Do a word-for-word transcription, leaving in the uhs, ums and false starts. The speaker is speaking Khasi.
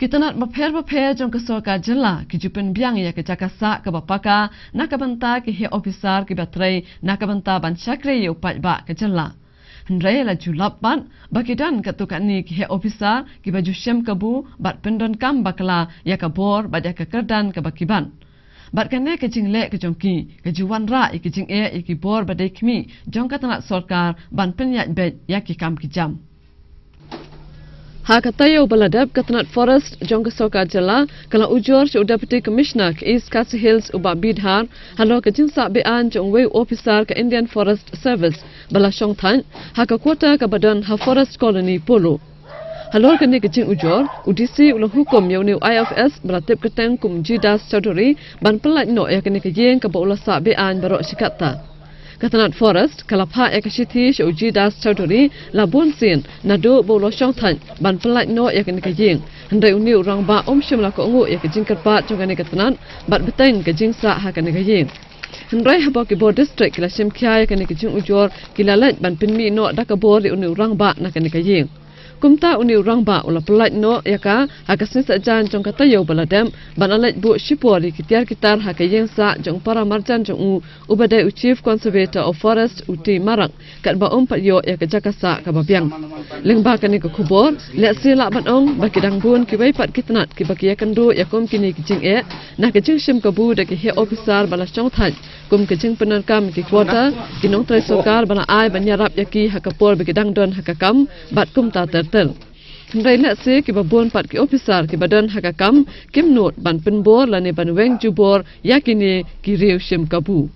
Ki tnat bapher bapher jong ka sorkar jylla ki ju pynbiang ïa ka jaka sah kaba paka na ka bynta ki heh ophisar kiba trei na ka bynta ban shakri ïa u paidbah ka jylla. Hynrei la ju lap pat ba ki don katto katne ki heh ophisar kiba ju shim kabu bad pyndonkam bakla ïa ka bor bad ïa ka kyrdan kaba ki ban. Bad kane ka jingleh ka jong ki ka ju wanrah ïa ka jingeh ïa ki bor ba dei khmih jong ka tnat sorkar ban pynïaid beit ïa ki kam ki jam. Ha ka taïew ba la dep, ka tnat Forest jong ka sorkar jylla ka la ujor sha u Deputy Commissioner ka East Khasi Hills, u Bah B Dhar, halor ka jingsah be-aiñ jong uwei u ophisar ka Indian Forest Service ba la shong thait ha ka quarter kaba don ha Forest Colony Polo. Halor kane ka jingujor, u D C u la hukum ïa une u I F S ba la tip kyrteng kum G Das Chowdhury ban pyllait noh ïa kane ka ïing kaba u la sah be-aiñ baroh shi katta. Ka tnat Forest ka la phah ïa ka shithi sha u G Das Chowdhury la bun sien naduh ba u la shong thait ban pyllait noh ïa kane ka ïing. Hynrei une u rangbah um shym la kohnguh ïa ka jingkyrpad jong kane ka tnat bad bteng ka jingsah ha kane ka ïing. Hynrei haba ki bor district ki la shim khia ïa kane ka jingujor, ki la leit ban pynmih noh da ka bor ïa une u rangbah na kane ka ïing. Kumta une u rangbah u la pyllait noh ïa ka ha ka sngi Saitjaiñ jong ka taïew ba la dep, bad la leit buh shipor ïa ki tiar ki tar ha ka ïing sah jong u para marjan jong u, uba dei u Chief Conservator of Forest, u T Marak, katba um pat ïoh ïa ka jaka sah kaba biang. Lyngba kane ka khubor, lehse lah ban ong ba ki dang bun kiwei pat ki tnat kiba ki ïakynduh ïa kum kine ki jingeh na ka jingshim kabu da ki heh ophisar ba la shong thait, kum ka jingpyndonkam ki quarter, ki nongtrei sorkar ba la ai ban ïarap ïa ki ha ka por ba ki dang don ha ka kam, bad kumta ter ter. Hynrei lehse kiba bun pat ki ophisar kiba don ha ka kam kim nud ban pynbor lane ban weng jubor ïa kine ki riew shim kabu.